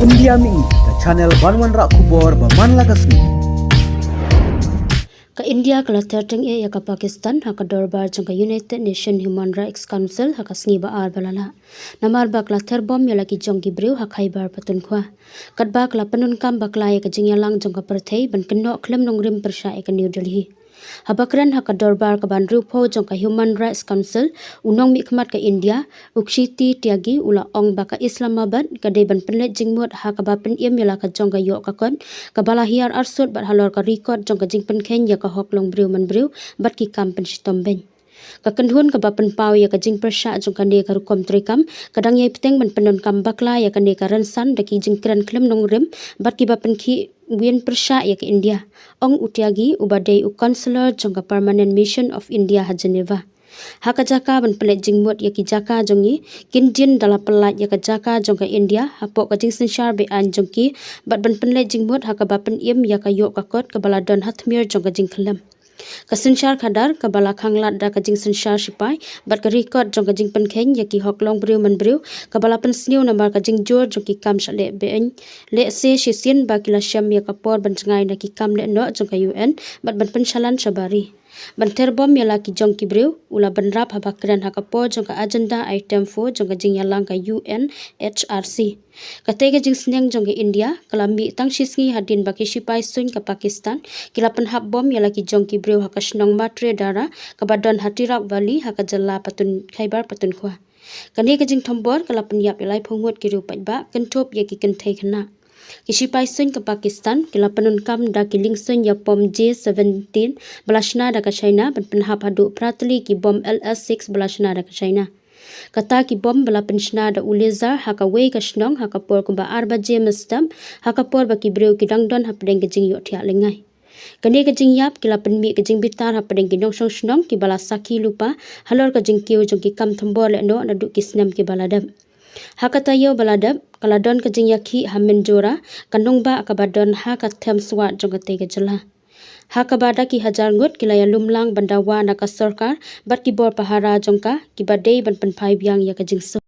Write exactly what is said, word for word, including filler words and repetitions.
India Mih, ka channel ban wanrah khubor ba man la ka sngi. Ka India ka la tyrteng ïa ka Pakistan ha ka dorbar jong ka United Nation Human Rights Council ha ka sngi ba ar ba la lah. Namar ba ka la ther bom ïa la ki jong ki briew ha Khyber Pakhtunkhwa. Katba ka la pyndonkam bakla ïa ka jingïalang jong ka pyrthei ban kynnoh khlem nongrim pyrshah ïa ka New Delhi. Haba kren ha ka dorbar kaba hynriewphew jong ka Human Rights Council, u nongmihkhmat ka India, u Kshiti Tyagi u la ong ba ka Islamabad ka dei ban pynleit jingmut ha kaba pynim ïa la ka jong ka ïoh ka kot, kaba la hiar arsut bad halor ka record jong ka jingpynkheiñ ïa ka hok long briew man briew, bad ki kam pynshitom beiñ. Ka kynhun kaba pynpaw ïa ka jingpyrshah jong kane ka rukom treikam, ka dang ïai bteng ban pyndonkam bakla ïa kane ka rynsan da ki jingkren khlem nongrim, bad kiba pynkhih win pyrshah ïa ka India, ong u Tyagi uba dei u Counselor jong ka Permanent Mission of India ha Geneva. Ha ka jaka ban pynleit jingmut ïa ki jaka jong ngi, kin jin da la pyllait ïa ka jaka jong ka India, hapoh ka jingsynshar be-aiñ jong ki, bad ban pynleit jingmut ha kaba pynim ïa ka ïoh ka kot kaba la don ha tmier jong ka jingkhyllem. Ka synshar khadar, kaba la khanglad da ka jingsynshar shipai, bad ka record jong ka jingpynkheiñ ïa ki hok long briew man briew, kaba la pynsniew namar ka jingjur jong ki kam shah leh be-aiñ. Lehse shisien ba ki la shem ïa ka por ban jngai na ki kam lehnoh jong ka U N, bad ban pynshalan shabar ri. Ban ther bom ïa la ki jong ki briew, u la bynrap haba kren ha ka por jong ka agenda item four jong ka jingïalang ka U N H R C. Katei ka jingsneng jong ka India, ka la mih tang shisngi hadien ba ki shipai suiñ ka Pakistan, ki la pynhap bom ïa la ki jong ki briew ha ka shnong Matre Dara, kaba don ha Tirak Valley, ha ka jylla Patun, Khyber Pakhtunkhwa. Kane ka jingthombor, ka la pynïap ïa laiphew ngut ki riew paidbah, kynthup ïa ki kynthei khynnah. Ki shipai suiñ ka Pakistan, ki la pyndonkam da ki liengsuiñ ïapom J seventeen, ba la shna da ka China, ban pynhap haduh phra tylli ki bom L S six ba la shna da ka China. Kata ki bom ba la pynshna da u laser ha kawei ka shnong ha ka por kumba ar baje mynstep, ha ka por ba ki briew ki dang don hapdeng ka jingïohthiah lyngngai. Kane ka jingïap ki la pynmih ka jingbitar hapdeng ki nongshong shnong kiba la sakhi lypa halor ka jingkiew jong ki kam thombor lehnoh naduh ki snem kiba la dep. Ha ka taïew ba la dep, ka la don ka jingïakhih ha Minjora, ka nongbah kaba don ha ka them swat jong katei ka jylla. Ha kaba da ki hajar ngut ki la ïalum lang ban dawa na ka sorkar bad ki bor pahara jong ka, kiba dei ban pynphai biang ïa ka jingsuk.